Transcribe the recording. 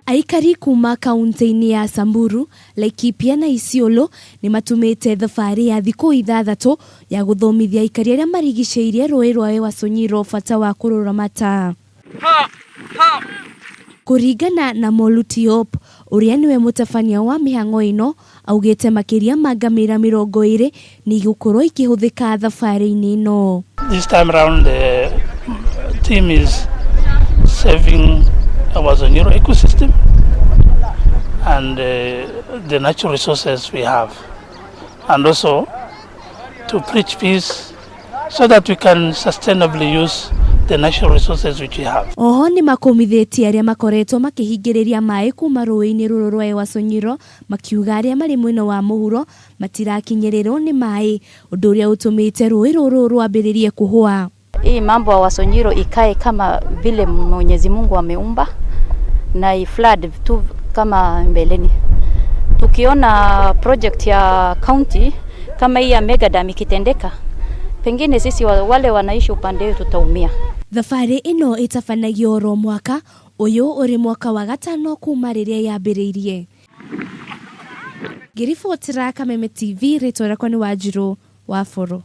Aikari kuma kauntĩ-inĩ ya Samburu, Laikipia na Isiolo nĩ matumĩte thabarĩ ya thikũ ithathatũ ya gũthomithia aikari arĩa marigicĩirie rũĩ rwa Ewaso Nyiro bata wa kũrũramata. Kũringana na Molu Tiop, ũrĩa nĩwe mũtabania wa mĩhang'o ĩno, augĩte makĩria ma ngamĩra 20 nĩ igũkorwo ikĩhũthĩka thabarĩ-inĩ ĩno. This time round the team is saving Ewaso Nyiro ecosystem and the natural resources we have, and also to preach peace so that we can sustainably use the natural resources which we have. Oho nĩ makũmithĩtie arĩa makoretwo makĩhingĩrĩria maĩ kuma rũĩ-inĩ rũrũ rwa Ewaso Nyiro, makiuga arĩa marĩ mwena wa mũhuro matirakinyĩrĩrwo nĩ maĩ, ũndũ ũrĩa ũtũmĩte rũĩ rũrũ rwambĩrĩrie kũhũa. Hii mambo ya Ewaso Nyiro ikae kama vile Mwenyezi Mungu ameumba na iflood tu kama mbeleni. Tukiona project ya county kama hii ya mega dam ikitendeka, pengine sisi wale wanaishi upande wetu tutaumia. Thabarĩ ĩno ĩtabanagio oro mwaka, ũyũ ũrĩ mwaka wa gatano kuma rĩrĩa yambĩrĩirie. Ngĩribotera Kameme TV, rĩtwa rĩakwa nĩ Wanjirũ wa Boro.